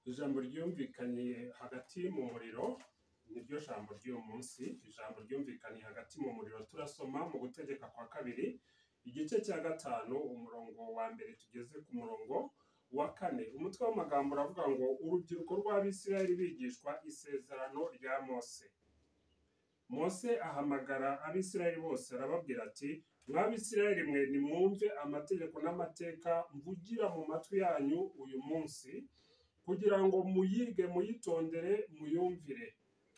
Ijambo ryumvikanye hagati mu muriro niryo jambo ry'uyu munsi. Ijambo ryumvikanye hagati mu muriro turasoma mu Gutegeka kwa Kabiri, igice cya 5, umurongo wa 1 tugeze ku murongo wa 4. Umutwe w'amagambo uravuga ngo urubyiruko rw'Abisirayeli bigishwa isezerano rya Mose. Mose ahamagara Abisirayeli bose arababwira ati: "Mw'Abisirayeli mwe, nimwumve amategeko n'amateka mvugira mu matwi yanyu uyu munsi, kugira ngo muyige, muyitondere, muyumvire.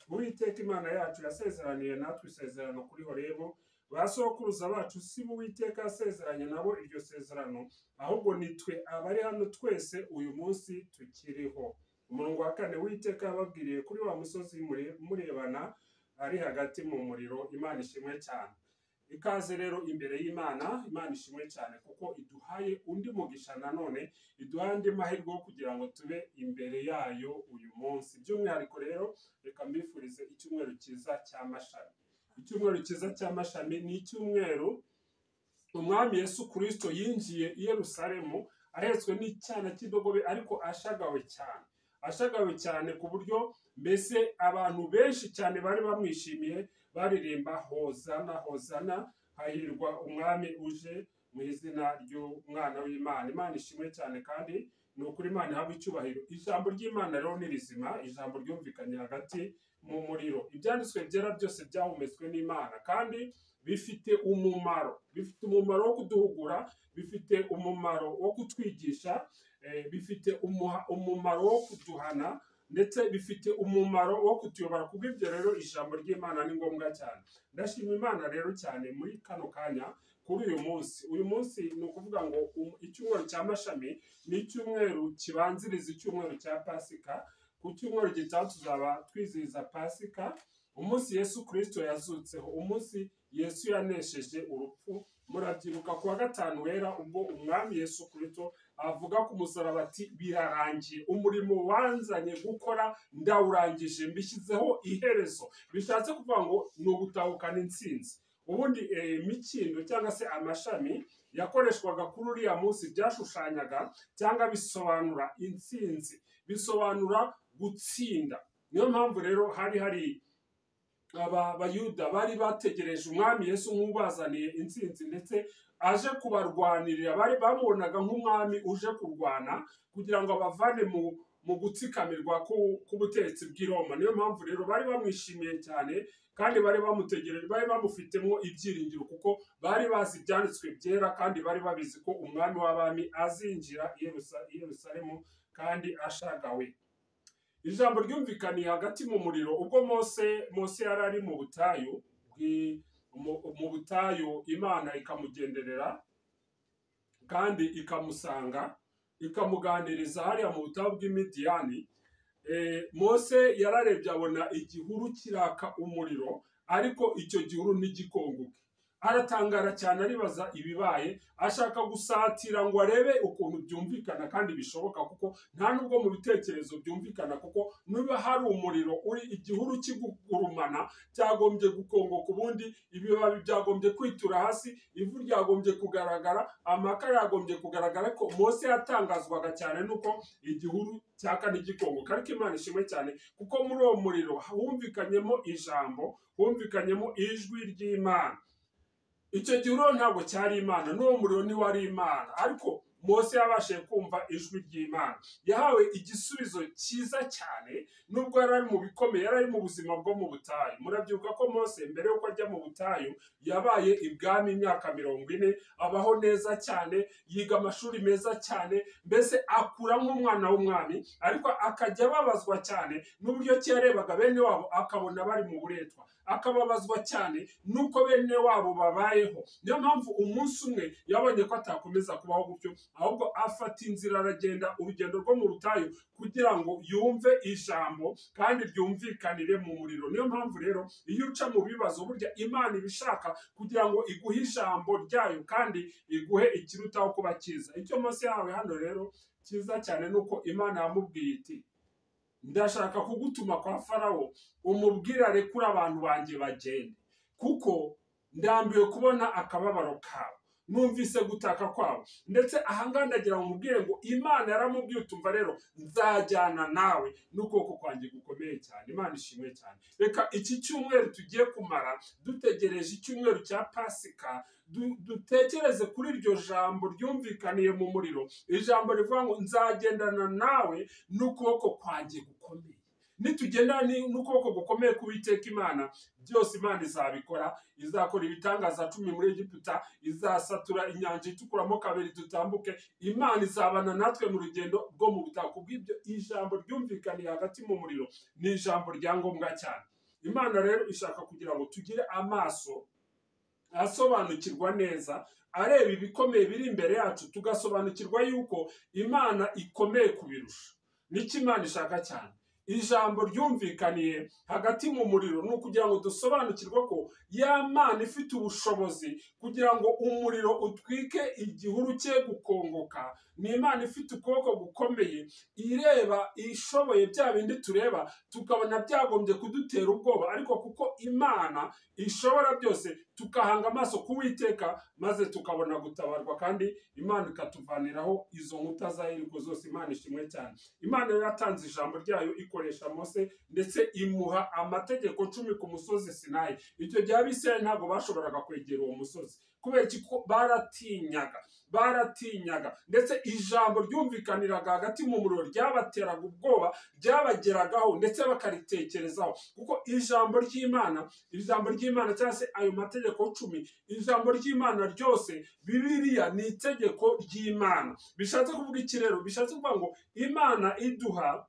Uwiteka Imana yacu yasezeraniye natwe isezerano kuri Horebu. Ba sokuruza bacu si bo Uwiteka yasezeranye nabo iryo sezerano, ahubwo ni twe abari hano twese uyu munsi tukiriho." Umurongo wa 4, Uwiteka yababwiriye kuri wa musozi murebana ari hagati mu muriro. Imana ishimwe cyane. Ikaze rero imbere y'Imana. Imana ishimwe cyane kuko iduhaye undi mugisha, nanone iduhaye andi mahirwe yo kugira ngo tube imbere yayo uyu munsi. By'umwihariko rero reka mbifurize icyumweru cyiza cy'amashami. Icyumweru cyiza cy'amashami ni icyumweru Umwami Yesu Kristo yinjiye i Yerusalemu ahetswe n'icyana cy'indogobe, ariko ashagawe cyane, ashagawe cyane ku buryo mbese abantu benshi cyane bari bamwishimiye, baririmba hozana hozana, hahirwa umwami uje mu izina ry'umwana w'Imana. Imana ishimwe cyane kandi ni ukuri Imana ihabwa icyubahiro. Ijambo ry'Imana rero ni rizima, ijambo ryumvikanye hagati mu muriro. Ibyanditswe byera byose byahumetswe n'Imana kandi bifite umumaro, bifite umumaro wo kuduhugura, bifite umumaro wo kutwigisha, bifite umumaro wo kuduhana, ndetse bifite umumaro wo kutuyobora. Kubw'ibyo rero ijambo ry'Imana ni ngombwa cyane. Ndashima Imana rero cyane muri kano kanya kuri uyu munsi. Uyu munsi ni ukuvuga ngo icyumweru cya mashami ni icyumweru kibanziriza icyumweru cya Pasika. Ku cyumweru gitaha tuzaba twizihiza Pasika, umunsi Yesu Kristo yazutseho, umunsi Yesu yanesheje urupfu. Murabyibuka kuwa 5 wera ubwo Umwami Yesu Kristo avuga ku musaraba ati: "Birarangiye, umurimo wanzanye gukora ndawurangije, mbishyizeho iherezo." Bishatse kuvuga ngo ni ugutahukana intsinzi. Ubundi imikindo cyangwa se amashami yakoreshwaga kuri uriya munsi byashushanyaga cyangwa bisobanura intsinzi, bisobanura gutsinda. Niyo mpamvu rero hari aba Bayuda bari bategereje Umwami Yesu nk'ubazaniye intsinzi, ndetse aje kubarwanirira. Bari bamubonaga nk'umwami uje kurwana kugira ngo abavane mu gutsikamirwa k'ubutegetsi bw'i Roma. Niyo mpamvu rero bari bamwishimiye cyane kandi bari bamutegereje, bari bamufitemo ibyiringiro kuko bari bazi ibyanditswe byera kandi bari babizi ko Umwami w'abami azinjira i Yerusalemu kandi ashagawe. Ijambo ryumvikaniye hagati mu muriro ubwo Mose yari ari mu butayu, mu butayu Imana ikamugenderera kandi ikamusanga, ikamuganiriza hariya mu butayu bw'Imidiyani. Mose yararebye abona igihuru kiraka umuriro, ariko icyo gihuru ntigikongoke. Aratangara cyane, aribaza ibibaye, ashaka gusatira ngo arebe ukuntu byumvikana kandi bishoboka, kuko nta nubwo mu bitekerezo byumvikana, kuko niba hari umuriro uri igihuru kigurumana cyagombye gukongoka, ubundi ibibabi byagombye kwitura hasi, ivu ryagombye kugaragara, amakara yagombye kugaragara. Ariko Mose yatangazwaga cyane nuko igihuru cyaka ntigikongoka. Ariko Imana ishimwe cyane kuko muri uwo muriro humvikanyemo ijambo, humvikanyemo ijwi ry'Imana. Icyo gihuru ntabwo cyari Imana, n'uwo muriro ntiwari Imana, ariko Mose yabashije kumva ijwi ry'Imana. Yahawe igisubizo cyiza cyane nubwo yari ari mu bikomeye, yari ari mu buzima bwo mu butayu. Murabyibuka ko Mose mbere y'uko ajya mu butayu yabaye ibwami imyaka 40, abaho neza cyane, yiga amashuri meza cyane, mbese akura nk'umwana w'umwami, ariko akajya ababazwa cyane n'uburyo ki yarebaga bene wabo akabona bari mu buretwa, akababazwa cyane nuko bene wabo babayeho. Niyo mpamvu umunsi umwe yabonye ko atakomeza kubaho gutyo, ahubwo afata inzira aragenda urugendo rwo mu butayu kugira ngo yumve ijambo kandi ryumvikanire mu muriro. Niyo mpamvu rero iyo uca mu bibazo, burya Imana ibishaka kugira ngo iguhe ijambo ryayo kandi iguhe ikirutaho kuba cyiza. Icyo Mose yahawe hano rero cyiza cyane nuko Imana yamubwiye iti: "Ndashaka kugutuma kwa Farawo, umubwire arekure abantu banjye bagende, kuko ndambiwe kubona akababaro kawe." Numvise gutaka kwabo. Ndetse ahangaha ndagira ngo mubwire ngo Imana yaramubwiye utumva rero nzajyana nawe n'ukuboko kwanjye gukomeye cyane. Imana ishimwe cyane. Reka iki cyumweru tugiye kumara dutegereje icyumweru cya Pasika, dutekereze kuri iryo jambo ryumvikaniye mu muriro, ijambo rivuga ngo nzagendana nawe n'ukuboko kwanjye gukomeye. Nitugendana n'ukuboko gukomeye k'Uwiteka Imana, byose Imana izabikora. Izakora ibitangaza 10 muri Egiputa, izasatura inyanja itukuramo kabiri dutambuke. Imana izabana natwe mu rugendo rwo mu butaka. Kubw'ibyo ijambo ryumvikaniye hagati mu muriro ni ijambo rya ngombwa cyane. Imana rero ishaka kugira ngo tugire amaso asobanukirwa neza, areba ibikomeye biri imbere yacu, tugasobanukirwa yuko Imana ikomeye kubirusha. Nicyo Imana ishaka cyane. Ijambo ryumvikaniye hagati mu muriro ni ukugira ngo dusobanukirwe ko ya Mana ifite ubushobozi kugira ngo umuriro utwike igihuru cye gukongoka. Ni Imana ifite ukuboko gukomeye, ireba ishoboye bya bindi tureba tukabona byagombye kudutera ubwoba, ariko kuko Imana ishobora byose tukahanga amaso ku Uwiteka maze tukabona gutabarwa, kandi Imana ikatuvaniraho izo nkuta za Yeriko zose. Imana ishimwe cyane. Imana yari yatanze ijambo ryayo ikoresha Mose, ndetse imuha amategeko 10 ku musozi Sinayi. Icyo gihe Abisirayeli ntabwo bashoboraga kwegera uwo musozi kubera ko baratinya, ndetse ijambo ryumvikaniraga hagati mu muriro ryabateraga ubwoba, ryabageragaho ndetse bakaritekerezaho, kuko ijambo ry'Imana cyangwa se ayo mategeko 10, ijambo ry'Imana ryose, Bibiliya ni itegeko ry'Imana. Bishatse kuvuga iki rero? Bishatse kuvuga ngo Imana iduha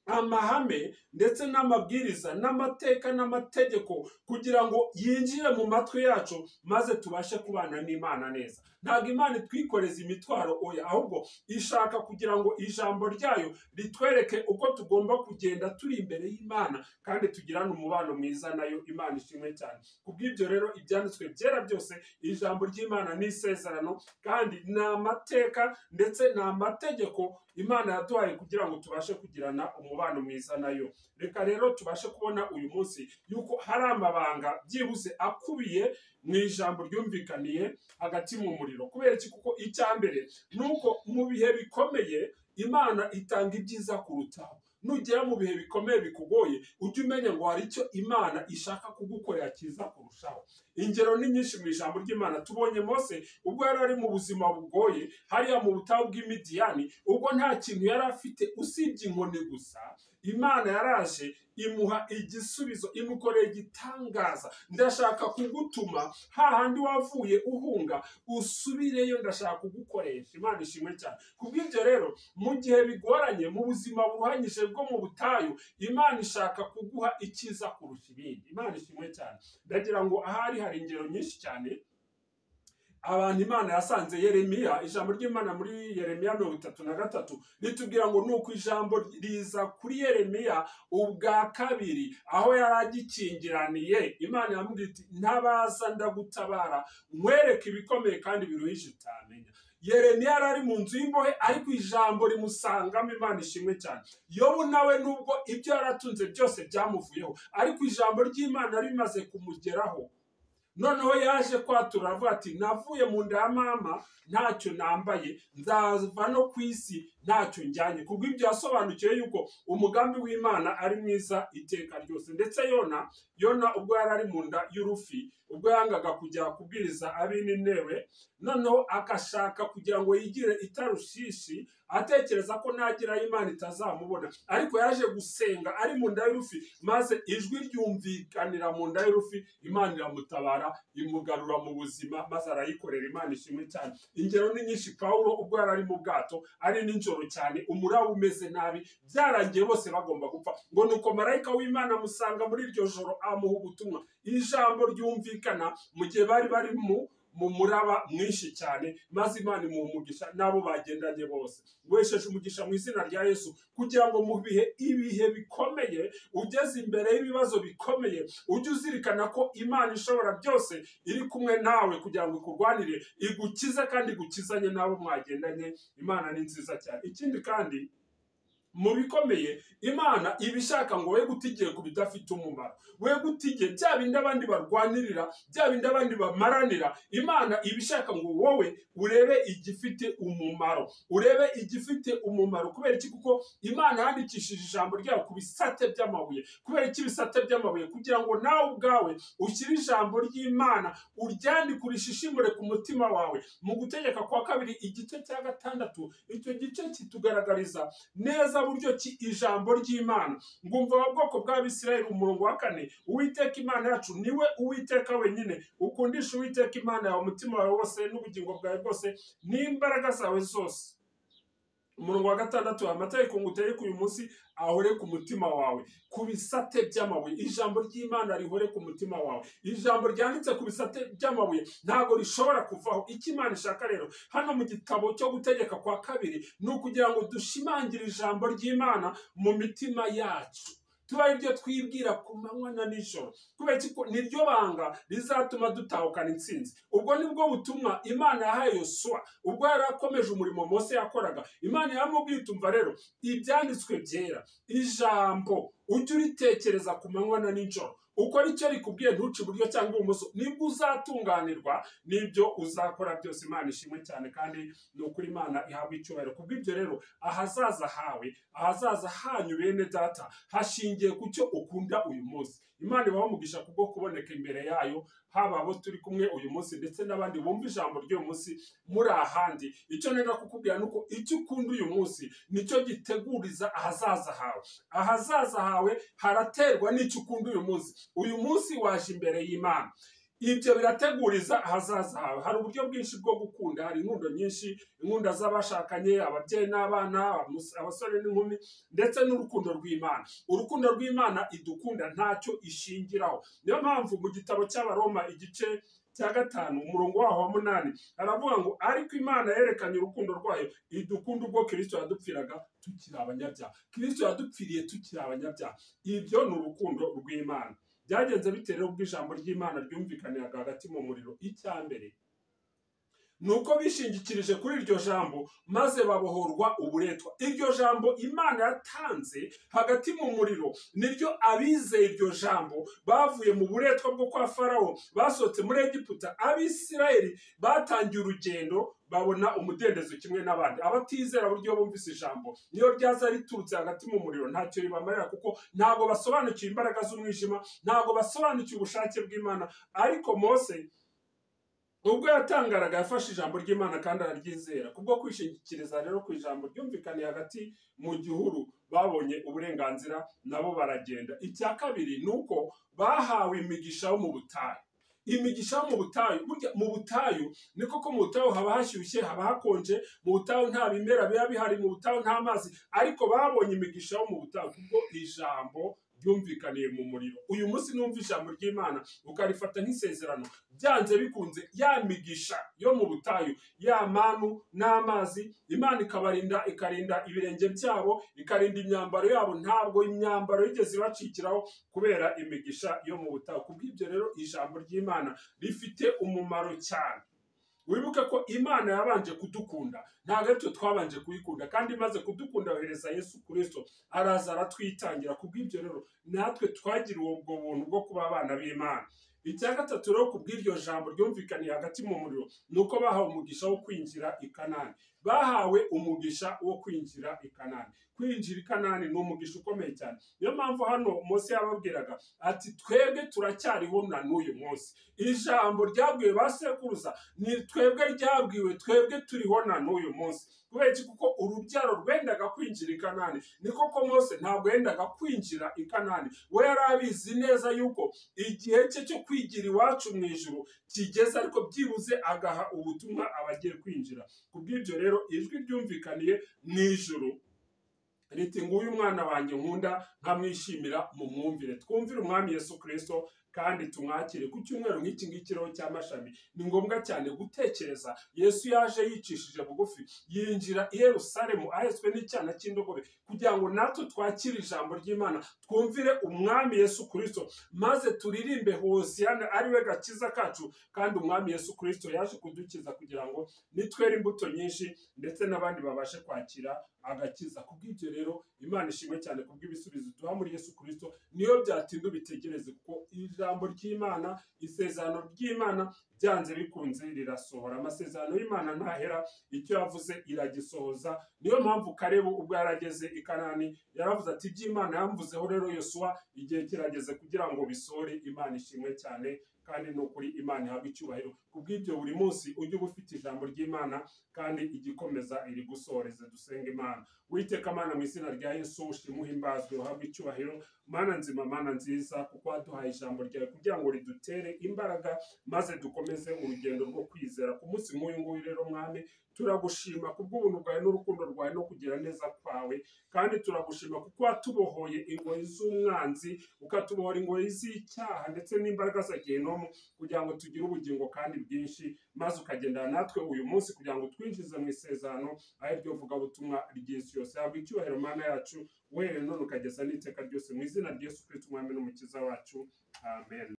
amahame ndetse n'amabwiriza n'amateka n'amategeko kugira ngo yinjire mu matwi yacu maze tubashe kubana n'Imana neza. Ntabwo Imana itwikoreza imitwaro, oya, ahubwo ishaka kugira ngo ijambo ryayo ritwereke uko tugomba kugenda turi imbere y'Imana kandi tugirane umubano mwiza nayo. Imana ishimwe cyane. Kubw'ibyo rero ibyanditswe byera byose, ijambo ry'Imana ni isezerano kandi ni amateka ndetse ni amategeko Imana yaduhaye kugira ngo tubashe kugirana umubano mwiza nayo. Reka rero tubashe kubona uyu munsi yuko hari amabanga byibuze akubiye mu ijambo ryumvikaniye hagati mu muriro. Kubera iki? Kuko icya mbere nuko mu bihe bikomeye Imana itanga ibyiza kurutaho. Nugera mu bihe bikomeye bikugoye, ujye umenya ngo hari icyo Imana ishaka kugukorera cyiza kurushaho. Ingero ni nyinshi mu ijambo ry'Imana. Tubonye Mose ubwo yari ari mu buzima bugoye hariya mu butayu bw'Imidiyani, ubwo nta kintu yari afite usibye inkoni gusa. Imana yaraje imuha igisubizo, imukorera igitangaza. Ndashaka kugutuma hahandi wavuye uhunga usubireyo, ndashaka kugukoresha. Imana ishimwe cyane. Kubw'ibyo rero mu gihe bigoranye, mu buzima buruhanyije bwo mu butayu, Imana ishaka kuguha icyiza kurusha ibindi. Imana ishimwe cyane. Ndagira ngo ahari hari ingero nyinshi cyane abantu Imana yasanze. Yeremiya, ijambo ry'Imana muri Yeremiya 33 ritubwira ngo nuko ijambo riza kuri Yeremiya ubwa kabiri aho yari agikingiraniye. Imana yamubwiye iti ntabaza ndagutabara, nkwereke ibikomeye kandi biruhije utamenya. Yeremiya yari ari mu nzu y'imbohe, ariko ijambo rimusangamo. Imana ishimwe cyane. Yobu nawe nubwo ibyo yaratunze byose byamuvuyeho, ariko ijambo ry'Imana rimaze kumugeraho, noneho yaje kwatura avuga ati navuye mu nda ya mama ntacyo nambaye, nzava no ku isi ntacyo njyanye. Kubw'ibyo yasobanukiwe yuko umugambi w'Imana ari mwiza iteka ryose. Ndetse Yona ubwo yari ari mu nda y'urufi, ubwo yangaga kujya kubwiriza ab'Ninewe, noneho akashaka kugira ngo yigire itarushishi, atekereza ko nagira Imana itazamubona, ariko yaje gusenga ari mu nda y'urufi, maze ijwi ryumvikanira mu nda y'urufi, Imana iramutabara imugarura mu buzima, maze arayikorera. Imana ishimwe cyane. Ingero ni nyinshi. Pawulo ubwo yari ari mu bwato ari nijoro cyane, umuraba umeze nabi, byarangiye bose bagomba gupfa, ngo nuko marayika w'Imana amusanga muri iryo joro amuha ubutumwa. Ijambo ryumvikana mu gihe bari bari mu muraba mwinshi cyane, maze Imana imuha umugisha n'abo bagendanye bose. Wesheje umugisha mu izina rya Yesu, kugira ngo mu bihe ibihe bikomeye, ugeze imbere y'ibibazo bikomeye, ujye uzirikana ko Imana ishobora byose iri kumwe nawe kugira ngo ikurwanire, igukize kandi igukizanye n'abo mwagendanye. Imana ni nziza cyane. Ikindi kandi Mu bikomeye Imana ibishaka ngo we gutigiye ku bidafite umumaro, we gutigiye bya bindi abandi barwanirira, bya bindi abandi bamaranira. Imana ibishaka ngo wowe urebe igifite umumaro, urebe igifite umumaro. Kubera iki? Kuko Imana yandikishije ijambo ryayo ku bisate by'amabuye. Kubera iki ibisate by'amabuye? Kugira ngo nawe ubwawe ushyire ijambo ry'Imana, uryandike, urishishimure ku mutima wawe. Mu Gutegeka kwa Kabiri igice cya 6, icyo gice kitugaragariza neza buryo ki ijambo ry'Imana. Ngumva wa bwoko bw'Abisirayeli, umurongo wa 4, Uwiteka Imana yacu niwe Uwiteka wenyine, ukundisha Uwiteka Imana yawe umutima wawe wose n'ubugingo bwawe bwose n'imbaraga zawe zose. Umurongo wa 6, amategeko ngutegeka uyu munsi ahore ku mutima wawe, ku bisate by'amabuye. Ijambo ry'Imana rihore ku mutima wawe. Ijambo ryanditse ku bisate by'amabuye ntabwo rishobora kuvaho. Icyo Imana ishaka rero hano mu gitabo cyo Gutegeka kwa Kabiri ni ukugira ngo dushimangire ijambo ry'Imana mu mitima yacu, tuba ibyo twibwira ku manywa na nijoro. Kubera ko niryo banga rizatuma dutahukana intsinzi. Ubwo nibwo butumwa Imana yahaye Yosuwa ubwo yari akomeje umurimo Mose yakoraga. Imana yamubwiye, tumva rero ibyanditswe byera, ijambo ujye uritekereza ku manywa na nijoro, ukora icyo rikubwiye, ntuce iburyo cyangwa ibumoso, nibwo uzatunganirwa n'ibyo uzakora byose. Imana ishimwe cyane, kandi ni ukuri Imana ihabwa icyubahiro. Kubw'ibyo rero ahazaza hawe, ahazaza hanyu bene data, hashingiye ku cyo ukunda uyu munsi. Imana ibahe umugisha kubwo kuboneka imbere yayo, haba abo turi kumwe uyu munsi ndetse n'abandi bumva ijambo ry'uyu munsi muri ahandi. Icyo nenda kukubwira ni uko icyo ukunda uyu munsi nicyo giteguriza ahazaza hawe. Ahazaza hawe haraterwa n'icyo ukunda uyu munsi. Uyu munsi waje imbere y'Imana, ibyo birateguriza ahazaza hawe. Hari uburyo bwinshi bwo gukunda, hari inkundo nyinshi, inkunda z'abashakanye, ababyeyi n'abana, abasore n'inkumi, ndetse n'urukundo rw'Imana. Urukundo rw'Imana idukunda ntacyo ishingiraho. Niyo mpamvu mu gitabo cy'Abaroma igice cya 5 umurongo waho wa 8 aravuga ngo ariko Imana yerekanye urukundo rwayo idukunda ubwo Kristo yadupfiraga tukiri abanyabyaha. Kristo yadupfiriye tukiri abanyabyaha. Ibyo ni urukundo rw'Imana. Byagenze bite rero ubwo ijambo ry'Imana ryumvikaniraga hagati mu muriro? Icya mbere nuko bishingikirije kuri iryo jambo maze babohorwa uburetwa. Iryo jambo Imana yatanze hagati mu muriro niryo abizeye iryo jambo bavuye mu buretwa bwo kwa Farawo, basohotse muri Egiputa. Abisirayeli batangiye urugendo babona umudendezo kimwe n'abandi. Abatizera buryo bumvise ijambo niyo ryaza riturutse hagati mu muriro ntacyo ribamarira, kuko ntabwo basobanukiwe imbaraga z'umwijima, ntabwo basobanukiwe ubushake bw'Imana. Ariko Mose ubwo yatangaraga yafashe ijambo ry'Imana kandi araryizera. Kubwo kwishingikiriza rero ku ijambo ryumvikaniye hagati mu gihuru, babonye uburenganzira nabo baragenda. Icya kabiri ni uko bahawe imigisha yo mu butayu. Imigisha yo mu butayu, burya mu butayu ni koko mu butayu haba hashyushye, haba hakonje, mu butayu nta bimera biba bihari, mu butayu nta mazi, ariko babonye imigisha yo mu butayu kubwo ijambo ryumvikaniye mu muriro. Uyu munsi numva ijambo ry'Imana ukarifata nk'isezerano, byanze bikunze ya migisha yo mu butayu, ya manu n'amazi, Imana ikabarinda, ikarinda ibirenge byabo, ikarinda imyambaro yabo, ntabwo imyambaro yigeze ibacikiraho kubera imigisha yo mu butayu. Kubw'ibyo rero ijambo ry'Imana rifite umumaro cyane. Wibuke ko Imana yabanje kudukunda, ntabwo aricyo twabanje kuyikunda, kandi imaze kudukunda yohereza Yesu Kristo araza aratwitangira. Kubw'ibyo rero natwe twagiriwe ubwo buntu bwo kuba abana b'Imana. Icya gatatu rero kubw'iryo jambo ryumvikaniye hagati mu muriro ni uko bahawe umugisha wo kwinjira i Kanani. Bahawe umugisha wo kwinjira i Kanani. Kwinjira i Kanani ni umugisha ukomeye cyane. Niyo mpamvu hano Mose yababwiraga ati twebwe turacyariho na n'uyu munsi. Ijambo ryabwiwe ba sekuruza ni twebwe ryabwiwe, twebwe turiho na n'uyu munsi. Kubera iki? Kuko urubyaro rwendaga kwinjira i Kanani. Ni koko Mose ntabwo yendaga kwinjira i Kanani, we yari abizi neza yuko igihe cye cyo kwigira iwacu mu ijuru kigeze, ariko byibuze agaha ubutumwa abagiye kwinjira. Kubw'ibyo rero ijwi ryumvikaniye mu ijuru riti nguyu mwana wanjye nkunda nkamwishimira, mumwumvire. Twumvire Umwami Yesu Kristo kandi tumwakire. Ku cyumweru nk'iki ngiki rero cy'amashami ni ngombwa cyane gutekereza Yesu yaje yicishije bugufi, yinjira i Yerusalemu ahetswe n'icyana cy'indogobe, kugira ngo natwe twakire ijambo ry'Imana, twumvire umwami Yesu Kristo, maze turirimbe Hosiyana ari we gakiza kacu. Kandi umwami Yesu Kristo yaje kudukiza kugira ngo nitwere imbuto nyinshi ndetse n'abandi babashe kwakira agakiza. Kubw'ibyo rero Imana ishimwe cyane kubw'ibisubizo duha muri Yesu Kristo. Niyo byatinda ubitegereze, kuko ijambo ry'Imana, isezerano ry'Imana byanze bikunze rirasohora. Amasezerano y'Imana ntahera, icyo yavuze iragisohoza. Niyo mpamvu Kalebu ubwo yarageze i Kanani yaravuze ati iby'Imana yamvuzeho rero Yosuwa, igihe kirageze kugira ngo bisohore. Imana ishimwe cyane, kandi ni ukuri Imana ihabwa icyubahiro. Kubw'ibyo buri munsi ujye uba ufite ijambo ry'Imana kandi igikomeza irigusohoreze. Dusenga Imana. Uwiteka Mana, mu izina rya Yesu ushimwe, uhimbazwe, uhabwe icyubahiro. Mana nzima, Mana nziza, kuko waduhaye ijambo ryawe kugira ngo ridutere imbaraga maze dukomeze urugendo rwo kwizera. Ku munsi nk'uyu nguyu rero Mwami, turagushima kubw'ubuntu bwawe n'urukundo rwawe no kugira neza kwawe, kandi turagushima kuko watubohoye ingoyi z'umwanzi, ukatubohora ingoyi z'icyaha ndetse n'imbaraga za gehinomu, kugira ngo tugire ubugingo kandi bwinshi, maze ukagendana natwe uyu munsi kugira ngo twinjize mu isezerano ari ryo vugabutumwa ry'isi yose. Habwa icyubahiro Mana yacu, uhereye none ukageza n'iteka ryose, mu izina rya Yesu Kristo umwami n'umukiza wacu, amen.